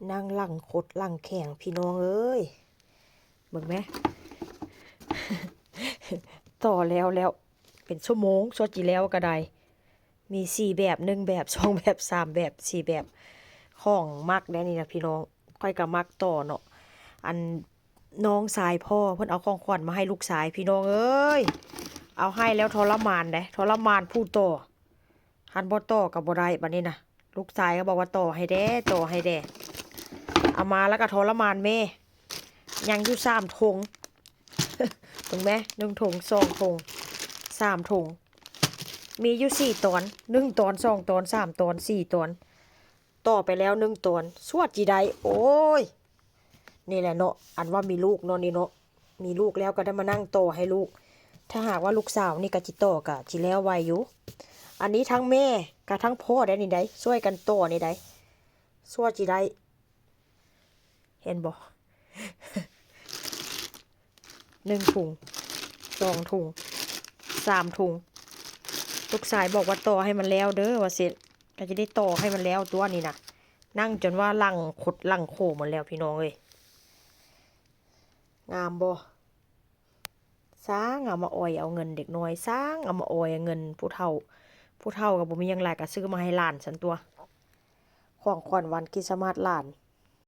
ນັ່ງຫຼັງຄົດຫຼັງແຂງພີ່ນ້ອງເອີຍ ເບິ່ງແມ ຕໍ່ແລ້ວແລ້ວ ເປັນຊົ່ວໂມງ ຊົ່ວຊິແລ້ວກໍໄດ້ ມີສີ່ແບບ ໜຶ່ງແບບ ສອງແບບ ສາມແບບ ສີ່ແບບ ຂອງມັກໄດ໋ນີ້ນະພີ່ນ້ອງ ຂ້ອຍກໍມັກຕໍ່ເນາະ ອັນ ນ້ອງຊາຍພໍ່ເພິ່ນເອົາຂອງຂວັນມາໃຫ້ລູກຊາຍ ພີ່ນ້ອງເອີຍ ເອົາໃຫ້ແລ້ວທໍລະມານເດ້ ທໍລະມານຜູ້ຕໍ່ ຄັນບໍ່ຕໍ່ກໍບໍ່ໄດ້ ບາດນີ້ນະ ລູກຊາຍກໍບອກວ່າຕໍ່ໃຫ້ແດ່ ຕໍ່ໃຫ້ແດ່ ເອົາມາແລ້ວກໍທໍລະມານແມ່ ຍັງຢູ່ສາມຖົງ ເບິ່ງແມ ໜຶ່ງຖົງ ສອງຖົງ ສາມຖົງ ມີຢູ່ສີ່ຕອນ ໜຶ່ງຕອນ ສອງຕອນ ສາມຕອນ ສີ່ຕອນ ຕໍ່ໄປແລ້ວໜຶ່ງຕອນ ຊົ່ວຊິໄດ້ ໂອ້ຍ ນີ້ແຫຼະເນາະ ອັນວ່າມີລູກເນາະນີ້ເນາະ ມີລູກແລ້ວກໍໄດ້ມານັ່ງຕໍ່ໃຫ້ລູກ ຖ້າຫາກວ່າລູກສາວນີ້ກໍຊິຕໍ່ກໍຊິແລ້ວໄວຢູ່ ອັນນີ້ທັງແມ່ກັບທັງພໍ່ໄດ໋ນີ້ໄດ໋ ຊ່ວຍກັນຕໍ່ນີ້ໄດ໋ ຊົ່ວຊິໄດ້ ເຫັນບໍ່ ໜຶ່ງຖົງ ສອງຖົງ ສາມຖົງ ລູກຊາຍບອກວ່າຕໍ່ໃຫ້ມັນແລ້ວເດີ ວ່າຊັ້ນ ກໍຈະໄດ້ຕໍ່ໃຫ້ມັນແລ້ວຕົວະນີ້ນະ ນັ່ງຈົນວ່າຫຼັງຄົດຫຼັງໂຄໝົດແລ້ວພີ່ນ້ອງເອີຍ ງາມບໍ່? ຊ່າງເອົາມາອອຍເອົາເງິນເດັກນ້ອຍ ຊ່າງເອົາມາອອຍເອົາເງິນຜູ້ເຖົ້າ ຜູ້ເຖົ້າກໍບໍ່ມີຫຍັງຫຼາຍ ກໍຊື້ມາໃຫ້ຫຼານຊັ້ນຕົວະ ຂອງຂວັນວັນຄຣິດສະມາດຫຼານ